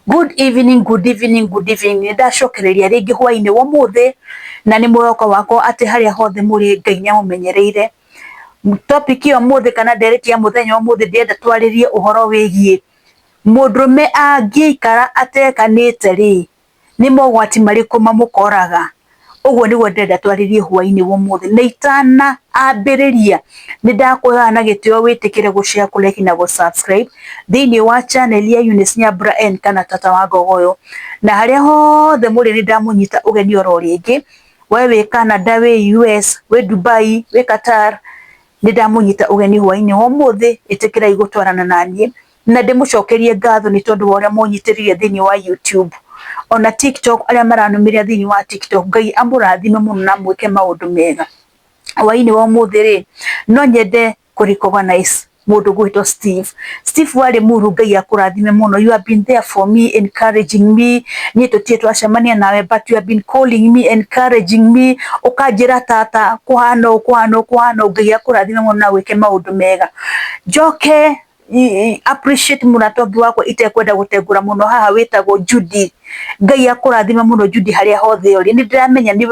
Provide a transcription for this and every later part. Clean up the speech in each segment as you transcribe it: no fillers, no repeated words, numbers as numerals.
Good evening, good evening, good evening. Nĩ ndacokereria rĩngĩ hwainĩ wa ũmũthĩ na nĩ mwĩhoko wakwa atĩ harĩa hothe mũrĩ, Ngai nĩ amũmenyereire. Topic ya ũmũthĩ kana ndereti ya mũthenya wa ũmũthĩ, ndĩrenda twarĩrie ũhoro wĩgiĩ mũndũrũme angĩikara atekanĩte rĩ, nĩ mogwati marĩkũ mamũkoraga. Ũguo nĩguo ndĩrenda twarĩrie hwainĩ wa ũmũthĩ. Na itana ambĩrĩria, nĩ ndakũhoya na gĩtĩo wĩtĩkĩre gũ share, kũ like na gũ subscribe thĩinĩ wa channel ya Eunice Nyambura N kana Tata wa Ngogoyo. Na harĩa hothe mũrĩ, nĩ ndamũnyita ũgeni oro rĩngĩ. We wĩ Canada, wĩ US, wĩ Dubai, wĩ Qatar, nĩ ndamũnyita ũgeni hwainĩ wa ũmũthĩ. Ĩtĩkĩrai gũtwarana naniĩ na ndĩmũcokerie ngatho nĩ tondũ wa ũrĩa mũnyitĩrĩire thĩinĩ wa YouTube ona TikTok, arĩa maranũmĩrĩra thĩinĩ wa TikTok. Ngai amũrathime mũno na mwĩke maũndũ mega. Hwainĩ wa ũmũthĩ rĩ, no nyende kũ recognize mũndũ gwĩtwo Steve. Steve warĩ muru, Ngai akũrathime mũno. You have been there for me, encouraging me. Niĩ tũtirĩ twacemania nawe, but you have been calling me, encouraging me, ũkanjĩra, "Tata, kũhana ũũ, kũhana ũũ, kũhana ũũ." Ngai akũrathime mũno na wĩke maũndũ mega. Njoke appreciate mũrata ũngĩ wakwa itekwenda gũtengũra mũno haha, wĩtagwo Judy. Ngai akũrathime mũno, Judy, harĩa hothe ũrĩ. Nĩ ndĩramenya nĩ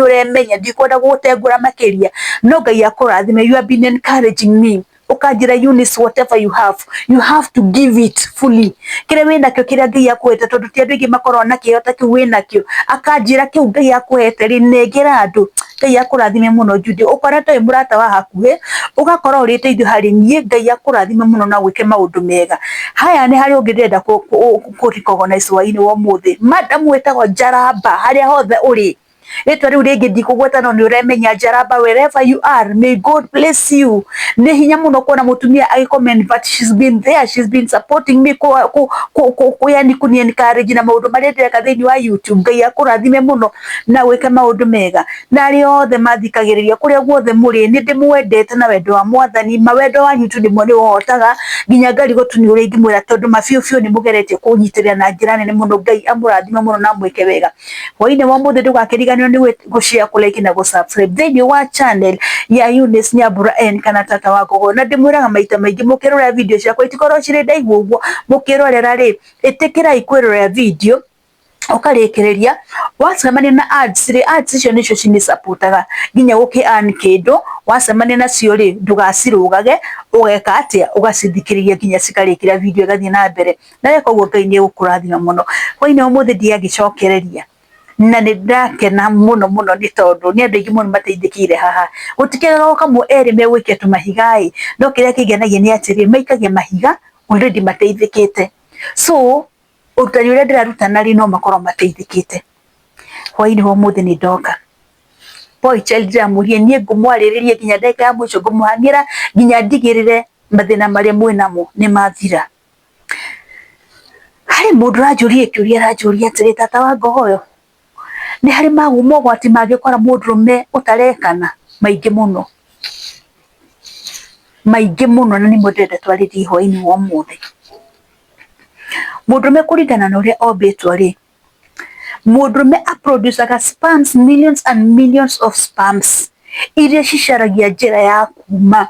ũremenya, ndikwenda gũgũtengũra makĩria, no Ngai akũrathime. You have been encouraging me, ũkanjĩra, "Eunice, whatever you have, you have to give it fully." Kĩrĩa wĩnakĩo, kĩrĩa Ngai akũhete, tondũ ti andũ aingĩ makoragwo na kĩheo ta kĩu wĩnakĩo. Akanjĩra, "Kĩu Ngai akũhete rĩ, nengera andũ." Ngai akũrathime mũno, Judy. Ũkoretwo wĩ mũrata wa hakuhĩ, ũgakorwo ũrĩ ũteithio harĩ niĩ. Ngai akũrathime mũno na gwĩke maũndũ mega. Haya, nĩ harĩ ũngĩ ndĩrenda kũ recognize hwainĩ wa ũmũthĩ, madam wĩtagwo Njaramba. Harĩa hothe ũrĩ, rĩtwa rĩu rĩngĩ ndikũgweta, no nĩ ũremenya. Njaramba, wherever you are, may God bless you. Nĩ hinya mũno kuona mũtumia agĩ comment, but she's been there, she's been supporting me, ku yani kuni encourage na maũndũ marĩa ndĩreka thĩinĩ wa YouTube. Ngai akũrathime mũno na wĩke maũndũ mega. Na arĩa othe mathikagĩrĩria, kũrĩa guothe mũrĩ, nĩ ndĩmwendete na wendo wa Mwathani. Mawendo wanyu tu nĩmo nĩ ũhotaga nginya ngarigwo tu nĩ ũrĩa ingĩmwĩra, tondũ mabiũ biũ nĩ mũgeretie kũnyitĩrĩra na njĩra nene mũno. Ngai amũrathime mũno na amwĩke wega. Hwainĩ wa ũmũthĩ, ndũgakĩriganĩrwo nĩ gũ share, kũ like na gũ subscribe thĩinĩ wa channel ya Eunice Nyambura N kana Tata wa Ngogo. Na ndĩmwĩraga maita maingĩ, mũkĩrora video ciakwa, itikorwo cirĩ ndaihu ũguo. Mũkĩrorera rĩ, ĩtĩkĩrai kwĩrorera video ũkarĩkĩrĩria. Wacemania na ads rĩ, ads icio nĩcio cinisupportaga nginya gũkĩ earn kĩndũ. Wacemania nacio rĩ, ndũgacirũgage, ũgeka atĩa? Ũgacithikĩrĩria nginya cikarĩkĩra, video ĩgathiĩ na mbere. Na weka ũguo, Ngai nĩ egũkũrathima mũno. Hwainĩ wa ũmũthĩ ndiangĩcokereria na nĩ ndakena mũno mũno, nĩ tondũ nĩ andũ aingĩ mũno mateithĩkĩire haha. Gũtikĩagaga kamwe erĩ megũikia tũmahiga ĩ, no kĩrĩa kĩngenagia nĩ atĩrĩ, maikagia mahiga already mateithĩkĩte. So ũrutani ũrĩa ndĩrarutana rĩ, no makorwo mateithĩkĩte. Hwainĩ wa ũmũthĩ nĩ ndoka. Boy child ndĩramũria, niĩ ngũmwarĩrĩria nginya ndagĩka ya mũico, ngũmũhang'ĩra nginya ndigĩrĩre mathĩna marĩa mwĩnamo nĩ mathira. Harĩ mũndũ ũranjũria kĩũria, aranjũria atĩrĩ, "Tata wa Ngogoyo, nĩ harĩ mogwati mangĩkora mũndũrũme ũtarekana?" Maingĩ mũno, maingĩ mũno, na nĩmo ndĩrenda twarĩrie hwainĩ wa ũmũthĩ. Mũndũrũme, kũringana na ũrĩa ombĩtwo rĩ, mũndũrũme aproducaga sperms, millions and millions of sperms, iria cicaragia njĩra ya kuma,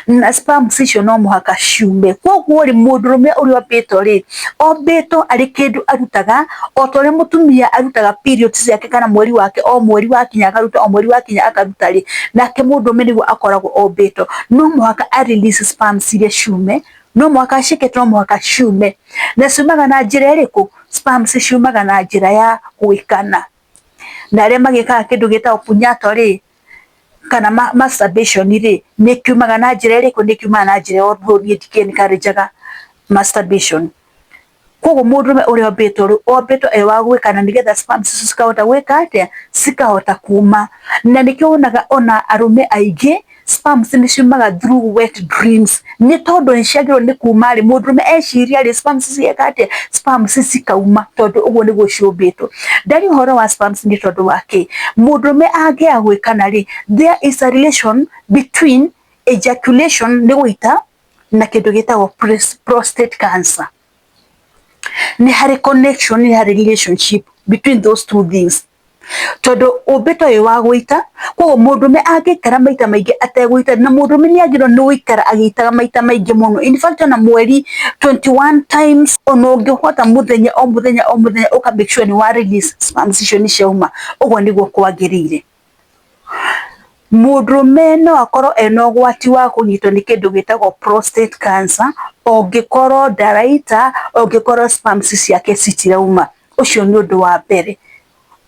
na sperms icio no mũhaka ciume. Koguo rĩ, mũndũrũme ũrĩa ombĩtwo rĩ, ombĩtwo arĩ kĩndũ arutaga o ta ũrĩa mũtumia arutaga periods ciake kana mweri wake, o mweri wakinya akaruta, o mweri wakinya akaruta rĩ, nake mũndũrũme nĩguo akoragwo ombĩtwo. No mũhaka a release sperms iria ciume, no mũhaka ciĩke, no mũhaka ciume. Na ciumaga na njĩra ĩrĩkũ? Sperms ciumaga na njĩra ya gwĩkana. Na arĩa magĩkaga kĩndũ gĩtagwo punyato rĩ, kana masturbation rĩ, nĩ kiumaga na njĩra ĩrĩkũ? Nĩ kiumaga na njĩra ĩyo. Niĩ ndikĩ encourage masturbation. Koguo mũndũrũme ũrĩa ombĩtwo rĩ, ombĩtwo e wa gwĩkana, nĩgetha sperms icio cikahota gwĩka atĩa? Cikahota kuma. Na nĩkĩo wonaga ona arũme aingĩ sperms nĩ ciumaga through wet dreams, nĩ tondũ nĩ ciagĩrĩirwo nĩ kuma rĩ, mũndũrũme eciria rĩ, sperms cieka atĩa? Sperms cikauma, tondũ ũguo nĩguo ciũmbĩtwo. Ndari ũhoro wa sperms nĩ tondũ wa kĩ? Mũndũrũme angĩaga gwĩkana rĩ, there is a relation between ejaculation, nĩ gũita, na kĩndũ gĩtagwo prostate cancer. Nĩ harĩ connection, nĩ harĩ relationship between those two things. Tondu umbitwo wi wa guita, koguo mundurume angĩikara maita maingĩ ategũita, na mundurume nĩ agĩrĩirwo nĩ gũikara agĩitaga maita maingĩ mũno, in fact ona mweri 21 times, ona ũngĩhota mũthenya o mũthenya o mũthenya ũka make sure nĩ wa release sperms icio nĩ ciauma, ũguo nĩguo kwagĩrĩire. Mũndũrũme no akorwo ena ũgwati wa kũnyitwo nĩ kĩndũ gĩtagwo prostate cancer ũngĩkorwo ndaraita, ũngĩkorwo sperms ciake citirauma. Ũcio nĩ ũndũ wa mbere.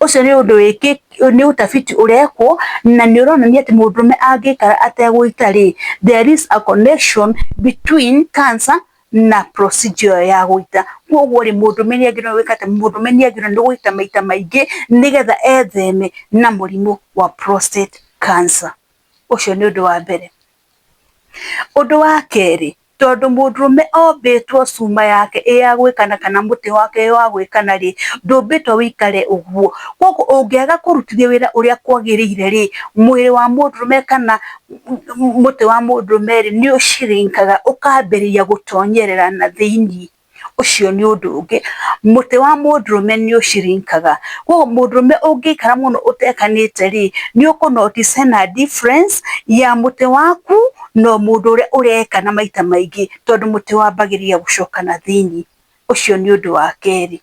Ũcio nĩ ũndũ nĩ ũtafiti ũrekwo na nĩ ũronania atĩ mũndũrũme angĩikara ategũita rĩ, there is a connection between cancer na procedure ya gũita. Koguo rĩ, mũndũrũme nĩ agĩrĩirwo gwĩka atĩ, mũndũrũme nĩ agĩrĩirwo nĩ gũita maita maingĩ nĩgetha etheme na mũrimũ wa prostate cancer. Ũcio nĩ ũndũ wa mbere. Ũndũ wa kerĩ, tondũ mũndũrũme ombĩtwo cuma yake ĩ ya gwĩkana kana mũtĩ wake wĩ wa gwĩkana rĩ, ndũmbĩtwo wĩikare ũguo. Koguo ũngĩaga kũrutithia wĩra ũrĩa kwagĩrĩire rĩ, mwĩrĩ wa mũndũrũme kana mũtĩ wa mũndũrũme rĩ, nĩ ũcirinkaga ũkambĩrĩria gũtonyerera na thĩiniĩ. Ũcio nĩ ũndũ ũngĩ. Mũtĩ wa mũndũrũme nĩ ũcirinkaga. Koguo mũndũrũme ũngĩikara mũno ũtekanĩte rĩ, nĩ ũkũ notice hena difference ya mũtĩ waku na mũndũ ũrĩa ũrekana maita maingĩ, tondũ mũtĩ wambagĩrĩria gũcoka na thĩiniĩ. Ũcio nĩ ũndũ wa kerĩ.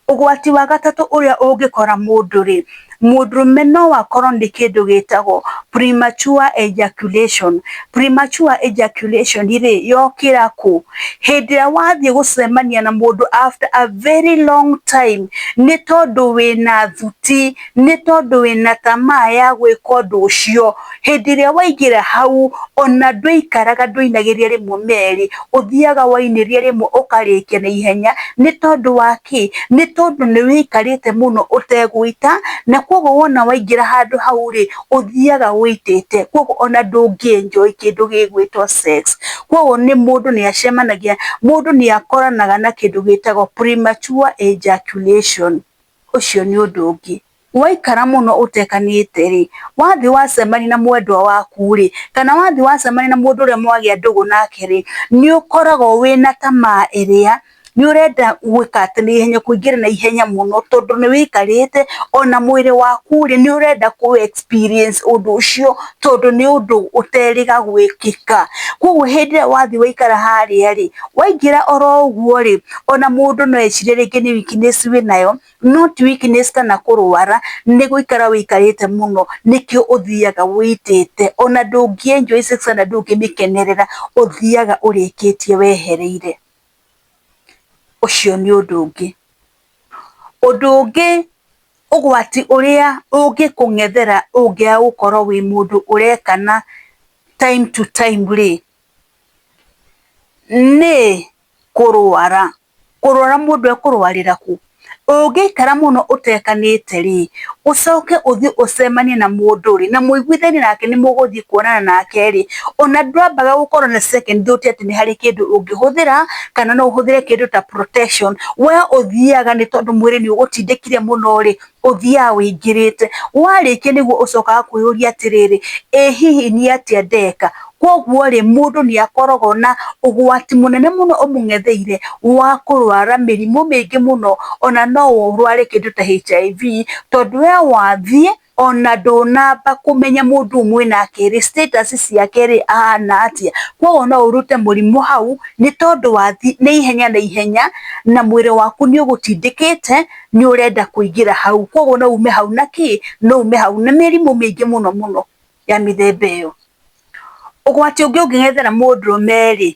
Ũgwati wa gatatũ ũrĩa ũngĩkora mũndũ rĩ, mũndũrũme no akorwo nĩ kĩndũ gĩtagwo premature ejaculation. Premature ejaculation rĩ, yokĩra kũ? Hĩndĩ ĩrĩa wathiĩ gũcemania na mũndũ after a very long time, nĩ tondũ wĩna thuti, nĩ tondũ wĩna tamaa ya gwĩka ũndũ ũcio, hĩndĩ ĩrĩa waingĩra hau, ona ndũikaraga ndũinagĩria rĩmwe merĩ, ũthiaga wainĩria rĩmwe ũkarĩkia na ihenya, nĩ tondũ wa kĩ? Nĩ tondũ nĩ wĩikarĩte mũno ũtegũita, na koguo wona waingĩra handũ hau rĩ, ũthiaga wĩitĩte, koguo ona ndũngĩ enjoy kĩndũ gĩgwĩtwo sex. Koguo nĩ mũndũ nĩ acemanagia, mũndũ nĩ akoranaga na kĩndũ gĩtagwo premature ejaculation. Ũcio nĩ ũndũ ũngĩ. Waikara mũno ũtekanĩte rĩ, wathiĩ wacemania na mwendwa waku rĩ, kana wathiĩ wacemania na mũndũ ũrĩa mwagĩa ndũgũ nake rĩ, nĩ ũkoragwo wĩna tamaa ĩrĩa nĩ ũrenda gwĩka atĩ na ihenya, kũingĩra na ihenya mũno, tondũ nĩ wĩikarĩte, ona mwĩrĩ waku rĩ, nĩ ũrenda kũ experience ũndũ ũcio, tondũ nĩ ũndũ ũterĩga gwĩkĩka. Koguo hĩndĩ ĩrĩa wathiĩ waikara harĩa rĩ, waingĩra oro ũguo rĩ, ona mũndũ no ecirie rĩngĩ nĩ weakness wĩnayo, no ti weakness kana kũrwara, nĩ gũikara wĩikarĩte mũno, nĩkĩo ũthiaga wĩitĩte, ona ndũngĩ enjoy sex kana ndũngĩmĩkenerera, ũthiaga ũrĩkĩtie wehereire. Ũcio nĩ ũndũ ũngĩ. Ũndũ ũngĩ, ũgwati ũrĩa ũngĩkũng'ethera ũngĩaga gũkorwo wĩ mũndũ ũrekana time to time rĩ, nĩ kũrwara. Kũrwara mũndũ ekũrwarĩra kũ? Ũngĩikara mũno ũtekanĩte rĩ, ũcoke ũthiĩ ũcemanie na mũndũ rĩ, na mũiguithanie nake nĩ mũgũthiĩ kuonana nake rĩ, ona ndwambaga gũkorwo na second thought atĩ nĩ harĩ kĩndũ ũngĩhũthĩra, kana no ũhũthĩre kĩndũ ta protection. We ũthiaga nĩ tondũ mwĩrĩ nĩ ũgũtindĩkire mũno rĩ, ũthiaga wĩingĩrĩte. Warĩkia nĩguo ũcokaga kwĩyũria atĩrĩrĩ, ĩ hihi nĩ atĩa ndeka? Koguo rĩ, mũndũ nĩ akoragwo na ũgwati mũnene mũno ũmũng'etheire wa kũrwara mĩrimũ mĩingĩ mũno, ona no ũrware kĩndũ ta HIV, tondũ we wathiĩ ona ndũnamba kũmenya mũndũ ũyũ mwĩnake rĩ, status ciake rĩ, ahana atĩa. Koguo no ũrute mũrimũ hau, nĩ tondũ wathiĩ na ihenya na ihenya, na mwĩrĩ waku nĩ ũgũtindĩkĩte, nĩ ũrenda kũingĩra hau. Koguo no ume hau na kĩ? No ume hau na mĩrimũ mĩingĩ mũno mũno ya mĩthemba ĩyo. Ũgwati ũngĩ ũngĩng'ethera mũndũrũme rĩ,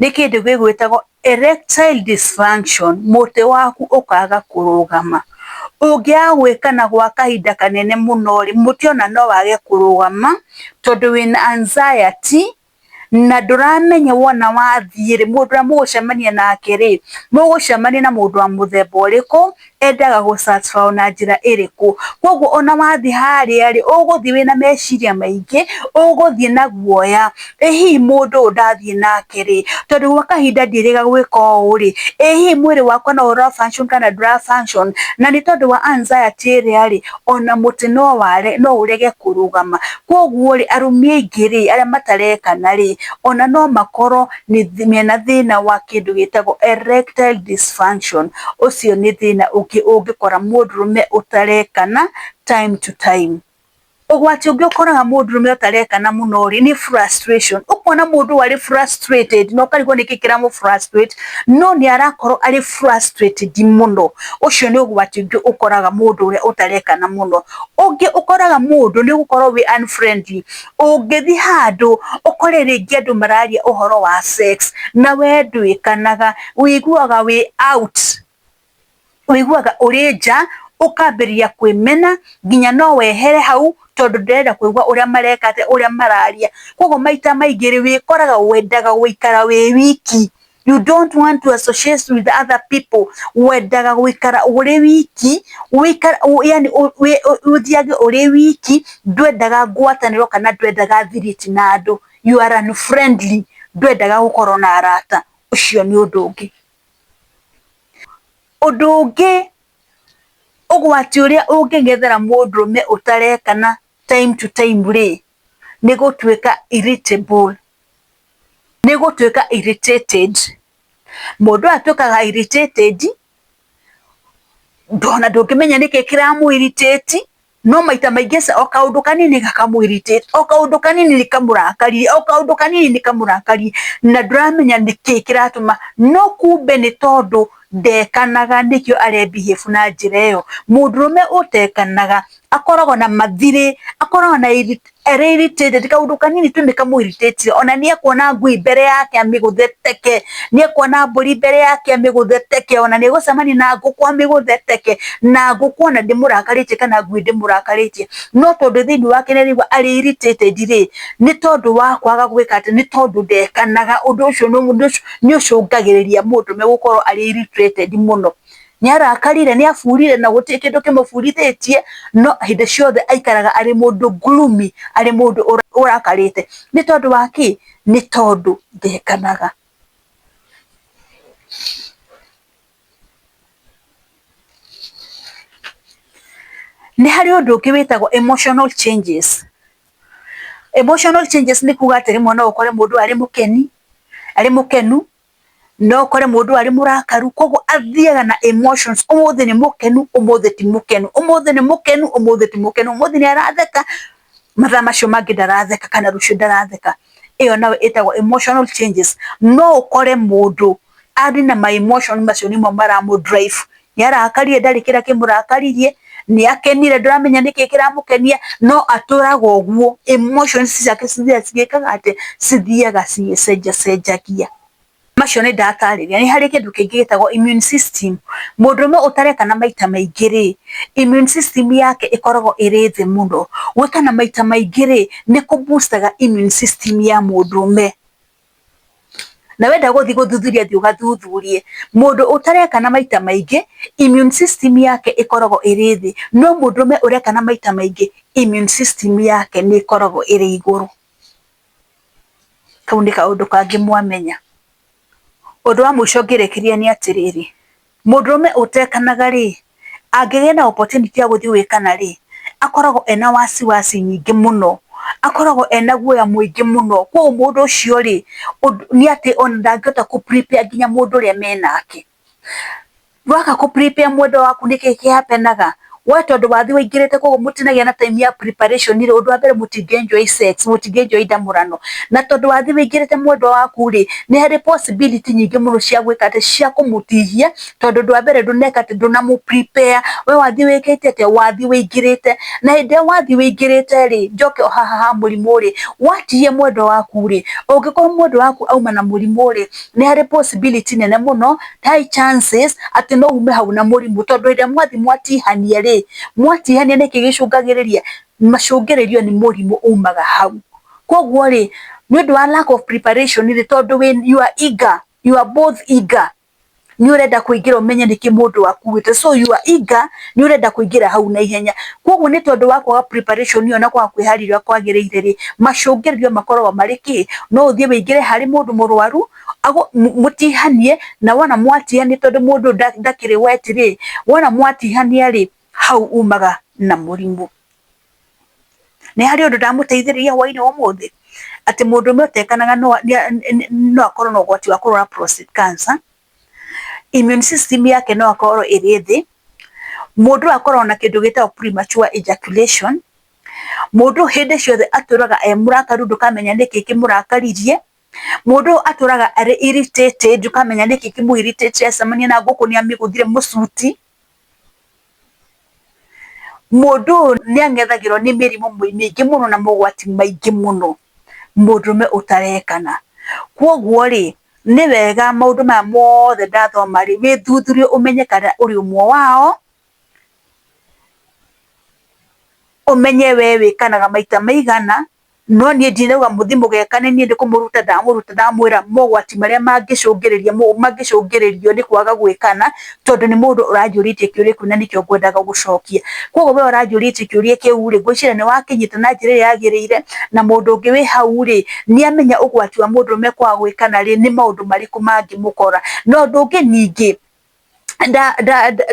nĩ kĩndũ gĩgwĩtagwo erectile dysfunction, mũtĩ waku ũkaga kũrũgama. Ũngĩaga gwĩkana gwa kahinda kanene mũno rĩ, mũtĩ ona no wage kũrũgama, tondũ wĩna anxiety, na ndũramenya wona wathiĩ rĩ, mũndũ ũrĩa mũgũcemania nake rĩ, mũgũcemania na mũndũ wa mũthemba ũrĩkũ, endaga gũ satisfy na njĩra ĩrĩkũ. Koguo ona wathiĩ harĩa rĩ, ũgũthiĩ wĩna meciria maingĩ, ũgũthiĩ na guoya, ĩ hihi mũndũ ũyũ ndathiĩ nake rĩ, tondũ gwa kahinda ndiĩrĩga gwĩka ũũ rĩ, ĩ hihi mwĩrĩ wakwa no ũra function kana ndũra function, na nĩ tondũ wa anxiety ĩrĩa rĩ, ona mũtĩ no ware, no ũrege kũrũgama. Koguo rĩ, arũme aingĩ rĩ, arĩa matarekana rĩ, ona no makorwo mena thĩna wa kĩndũ gĩtagwo erectile dysfunction. Ũcio nĩ thĩna ũngĩ ũngĩkora mũndũrũme ũtarekana time to time. Ũgwati ũngĩ ũkoraga mũndũrũme ũtarekana mũno rĩ, nĩ frustration. Ũkona mũndũ arĩ frustrated na ũkarigwo nĩkĩ kĩramũ frustrate, no nĩ arakorwo arĩ frustrated mũno. Ũcio nĩ ũgwati ũngĩ ũkoraga mũndũ ũrĩa ũtarekana mũno. Ũngĩ ũkoraga mũndũ nĩ gũkorwo wĩ unfriendly. Ũngĩthiĩ handũ ũkore rĩngĩ andũ mararia ũhoro wa sex na we ndwĩkanaga, ũiguaga wĩ out, ũiguaga ũrĩ nja, ũkambĩrĩria kwĩmena nginya no wehere hau tondũ ndũrenda kũigua ũrĩa mareka atĩa, ũrĩa mararia. Koguo maita maingĩ rĩ, wĩkoraga wendaga gũikara wĩ wiki. You don't want to associate with other people. Wendaga gũikara ũrĩ wiki, yani ũthiage ũrĩ wiki, ndwendaga ngwatanĩro kana ndwendaga thiriti na andũ. You are unfriendly, ndwendaga gũkorwo na arata. Ũcio nĩ ũndũ ũngĩ. Ũndũ ũngĩ, ũgwati ũrĩa ũngĩng'ethera mũndũrũme ũtarekana time to time rĩ, nĩ gũtuĩka irritable, nĩ gũtuĩka irritated. Mũndũ ũyũ atuĩkaga irritated, ona ndũngĩmenya nĩkĩ kĩramũ irritate, no maita maingĩ o kaũndũ kanini gakamũ irritate, o kaũndũ kanini nĩ kamũrakarie, o kaũndũ kanini nĩ kamũrakarie, na ndũramenya nĩkĩ kĩratũma, no kumbe nĩ tondũ ndekanaga nĩkĩo are behave na njĩra ĩyo. Mũndũrũme ũtekanaga akoragwo na mathirĩ, akoragwo na arĩ irritated, kaũndũ kanini tu nĩ kamũ irritate, ona nĩ ekuona ngui mbere yake amĩgũthe teke, nĩ ekuona mbũri mbere yake amĩgũthe teke, ona nĩ egũcemania na ngũkũ amĩgũthe teke, na ngũkũ ona ndĩmũrakarĩtie kana ngui ndĩmũrakarĩtie, no tondũ thĩinĩ wake nĩ araigua arĩ irritated rĩ, nĩ tondũ wa kwaga gwĩka atĩ, nĩ tondũ ndekanaga. Ũndũ ũcio nĩ ũcũngagĩrĩria mũndũrũme gũkorwo arĩ irritated mũno. Nĩ arakarire, nĩ aburire na gũtirĩ kĩndũ kĩmũburithĩtie, no hĩndĩ ciothe aikaraga arĩ mũndũ gloomy, arĩ mũndũ ũrakarĩte. Nĩ tondũ wa kĩ? Nĩ tondũ ndekanaga. Nĩ harĩ ũndũ ũngĩ wĩtagwo emotional changes. Emotional changes nĩ kuga atĩ rĩmwe no ũkore mũndũ arĩ mũkeni, arĩ mũkenu, no ũkore mũndũ arĩ mũrakaru, koguo athiaga na emotions. Ũmũthĩ nĩ mũkenu, ũmũthĩ ti mũkenu, ũmũthĩ nĩ mũkenu, ũmũthĩ ti mũkenu, ũmũthĩ nĩ aratheka, mathaa macio mangĩ ndaratheka kana rũciũ ndaratheka. Ĩyo nayo ĩtagwo emotional changes. No ũkore mũndũ arĩ na ma emotion macio nĩmo maramũ drive. Nĩ arakarire ndarĩ kĩrĩa kĩmũrakaririe, nĩ akenire ndũramenya nĩkĩ kĩramũkenia, no atũraga ũguo, emotions ciake cithiaga cigĩkaga atĩ, cithiaga cigĩcenjacenjagia. Macio nĩ ndatarĩria. Nĩ harĩ kĩndũ kĩngĩ gĩtagwo immune system. Mũndũrũme ũtarekana maita maingĩ rĩ, immune system yake ĩkoragwo ĩrĩ thĩ mũno. Gwĩkana maita maingĩ rĩ, nĩ kũ boost aga immune system ya mũndũrũme. Na wenda gũthiĩ gũthuthuria thiĩ ũgathuthurie. Mũndũ ũtarekana maita maingĩ, immune system yake ĩkoragwo ĩrĩ thĩ, no mũndũrũme ũrekana maita maingĩ, immune system yake nĩ ĩkoragwo ĩrĩ igũrũ. Kau nĩ kaũndũ kangĩ mwamenya. Ũndũ wa mũico ngĩrĩkĩria nĩ atĩrĩrĩ, mũndũrũme ũtekanaga rĩ, angĩgĩa na opportunity ya gũthiĩ gwĩkana rĩ, akoragwo ena wasiwasi nyingĩ mũno, akoragwo ena guoya mũingĩ mũno, koguo mũndũ ũcio rĩ, nĩ atĩ ona ndangĩhota kũ prepare nginya mũndũ ũrĩa menake. Waga kũ prepare mwendwa waku nĩkĩ kĩ happen aga? We tondũ wathiĩ ũingĩrĩte koguo mũtinagĩa na time ya preparation rĩ, ũndũ wa mbere mũtingĩ enjoy sex, mũtingĩ enjoy ndamũrano. Na tondũ wathiĩ ũingĩrĩte mwendwa waku rĩ, nĩ harĩ possibility nyingĩ mũno cia gwĩka atĩ, cia kũmũtihia, tondũ ũndũ wa mbere ndũneka atĩ, ndũnamũ prepare. We wathiĩ wĩkĩte atĩa? Wathiĩ ũingĩrĩte. Na hĩndĩ ĩrĩa wathiĩ ũingĩrĩte rĩ, njoke o haha ha mũrimũ rĩ, watihia mwendwa waku rĩ, ũngĩkorwo mwendwa waku auma na mũrimũ rĩ, nĩ harĩ possibility nene mũno, high chances atĩ no ume hau na mũrimũ, tondũ hĩndĩ ĩrĩa mwathiĩ mwatihania rĩ, mwatihania nĩkĩ gĩcũngagĩrĩria? Macũngĩrĩrio nĩ mũrimũ umaga hau. Koguo rĩ, nĩ ũndũ wa lack of preparation rĩ, tondũ you are eager, you are both eager, nĩ ũrenda kũingĩra ũmenye nĩkĩ mũndũ akuĩte, so you are eager, nĩ ũrenda kũingĩra hau na ihenya. Koguo nĩ tondũ wa kwaga preparation ĩyo na kwaga kwĩharĩria ũrĩa kwagĩrĩire rĩ, macũngĩrĩrio makoragwo marĩ kĩ? No ũthiĩ wĩingĩre harĩ mũndũ mũrwaru, mũtihanie, na wona mwatihania tondũ mũndũ ndakĩrĩ wet rĩ, wona mwatihania rĩ, hau umaga na mũrimũ. Nĩ harĩ ũndũ ndamũteithĩrĩria hwainĩ wa ũmũthĩ? Atĩ mũndũrũme ũtekanaga no akorwo na ũgwati wa kũrwara prostate cancer, immune system yake no akorwo ĩrĩ thĩ, mũndũ ũyũ akoragwo na kĩndũ gĩtagwo premature ejaculation, mũndũ ũyũ hĩndĩ ciothe atũraga e mũrakaru ndũkamenya nĩkĩ kĩmũrakaririe, mũndũ ũyũ atũraga arĩ irritated ndũkamenya nĩkĩ kĩmũ irritate acemania na ngũkũ nĩ amĩgũthire mũcuti. Mũndũ ũyũ nĩ ang'ethagĩrwo nĩ mĩrimũ mĩingĩ mũno na mogwati maingĩ mũno, mũndũrũme ũtarekana. Koguo rĩ, nĩ wega maũndũ maya mothe ndathoma rĩ, wĩthuthurie ũmenye kana ũrĩ ũmwe wao, ũmenye we wĩkanaga maita maigana. No niĩ ndinauga mũthiĩ mũgekane, niĩ nĩ kũmũruta ndamũruta ndamwĩra mogwati marĩa mangĩcũngĩrĩria mangĩcũngĩrĩrio nĩ kwaga gwĩkana, tondũ nĩ mũndũ ũranjũrĩtie kĩũria kĩu na nĩkĩo ngwendaga gũcokia. Koguo we ũranjũrĩtie kĩũria kĩu rĩ, ngwĩciria nĩ wakĩnyita na njĩra ĩrĩa yagĩrĩire, na mũndũ ũngĩ wĩ hau rĩ, nĩ amenya ũgwati wa mũndũrũme kwaga gwĩkana rĩ, nĩ maũndũ marĩkũ mangĩmũkora. Na ũndũ ũngĩ ningĩ,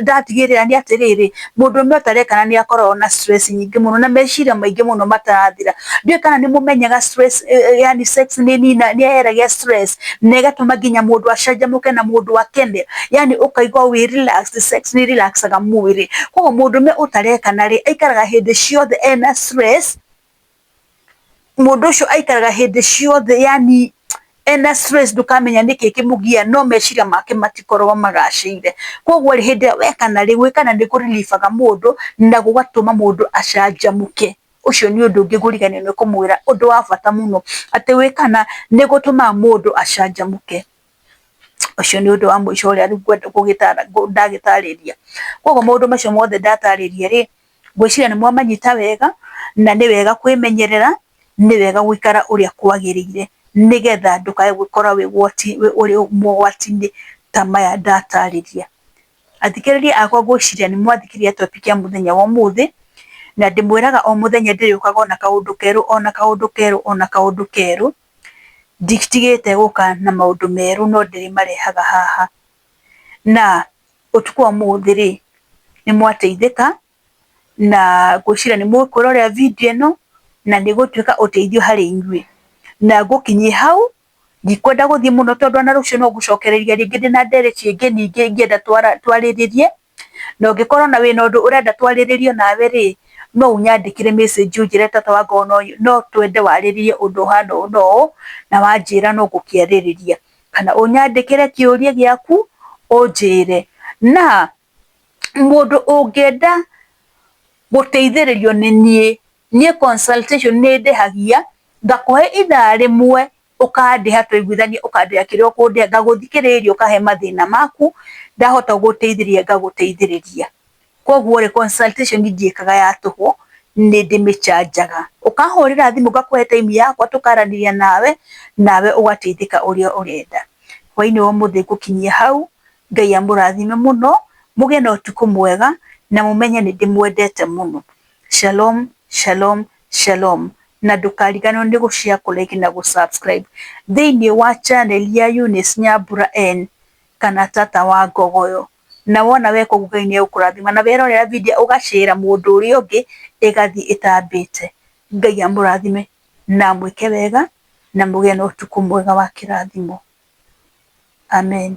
ndatigĩrĩra nĩ atĩrĩrĩ, mũndũrũme ũtarekana nĩ akoragwo na stress nyingĩ mũno na meciria maingĩ mũno matarathira. Ndiũĩ kana nĩ mũmenyaga stress, yani sex nĩ yeheragia stress na ĩgatũma nginya mũndũ acanjamũke na mũndũ akene, yani ũkaigua wĩ relaxed, sex nĩ ĩ relax aga mwĩrĩ. Koguo mũndũrũme ũtarekana rĩ, aikaraga hĩndĩ ciothe ena stress, mũndũ ũcio aikaraga hĩndĩ ciothe yani ena stress ndũkamenya nĩkĩ kĩmũgia no meciria make matikoragwo magacĩire. Koguo rĩ, hĩndĩ ĩrĩa wekana rĩ, gwĩkana nĩ kũ relieve aga mũndũ na gũgatũma mũndũ acanjamũke. Ũcio nĩ ũndũ ũngĩ ngũriganĩrwo nĩ kũmwĩra ũndũ wa bata mũno, atĩ gwĩkana nĩ gũtũmaga mũndũ acanjamũke. Ũcio nĩ ũndũ wa mũico ũrĩa rĩu ngwenda ndagĩtarĩria. Koguo maũndũ macio mothe ndatarĩria rĩ, ngwĩciria nĩ mwamanyita wega, na nĩ wega kwĩmenyerera, nĩ wega gũikara ũrĩa kwagĩrĩire, nĩgetha ndũkae gwĩkora wĩ ũrĩ mogwati-inĩ ta maya ndatarĩria. Athikĩrĩria akwa ngwĩciria nĩ mwathikĩrĩria topic ya mũthenya wa ũmũthĩ, na ndĩmwĩraga o mũthenya ndĩrĩũkaga ona kaũndũ kerũ ona kaũndũ kerũ ona kaũndũ kerũ, nditigĩte gũka na maũndũ merũ no ndĩrĩmarehaga haha. Na ũtukũ wa ũmũthĩ rĩ, nĩ mwateithĩka, na ngwĩciria nĩ mũkwĩrorera video ĩno, na nĩ ĩgũtuĩka ũteithio harĩ inyuĩ. Na ngũkinyia hau, ndikwenda gũthiĩ mũno tondũ ona rũciũ no ngũcokereria rĩngĩ ndĩna ndereti ĩngĩ ningĩ ingĩenda twarĩrĩrie, na ũngĩkorwo na wĩna ũndũ ũrenda twarĩrĩrie nawe rĩ, no ũnyandĩkĩre message ũnjĩre tata wa ngoo no twende warĩrĩrie ũndũ ũhana ũũ na ũũ, na wanjĩra no ngũkĩarĩrĩria. Kana ũnyandĩkĩre kĩũria gĩaku ũnjĩre. Na mũndũ ũngĩenda gũteithĩrĩrio nĩ niĩ, niĩ consultation nĩ ndĩhagia, ngakũhe ithaa rĩmwe ũkandĩha twaiguithania ũkandĩha kĩrĩa ũkũndĩha, ngagũthikĩrĩria ũkahe mathĩna maku, ndahota gũgũteithĩrĩria ngagũteithĩrĩria. Koguo rĩ, consultation ndiĩkaga ya tũhũ, nĩ ndĩmĩchanjaga. Ũkahũrĩra thimũ ngakũhe time yakwa tũkaranĩria nawe, nawe ũgateithĩka ũrĩa ũrenda. Hwainĩ wa ũmũthĩ ngũkinyia hau, Ngai amũrathime mũno, mũgĩe na ũtukũ mwega, na mũmenye nĩ ndĩmwendete mũno. Shalom, shalom, shalom. Na ndũkariganĩrwo nĩ gũ share, kũ like na gũ subscribe thĩinĩ wa channel ya Eunice Nyambura N kana Tata wa Ngogoyo. Na wona weka ũguo Ngai nĩ egũkũrathima, na werorera video ũgacĩra mũndũ ũrĩa ũngĩ ĩgathiĩ ĩtambĩte. Ngai amũrathime na amwĩke wega na mũgĩe na ũtukũ mwega wa kĩrathimo. Amen.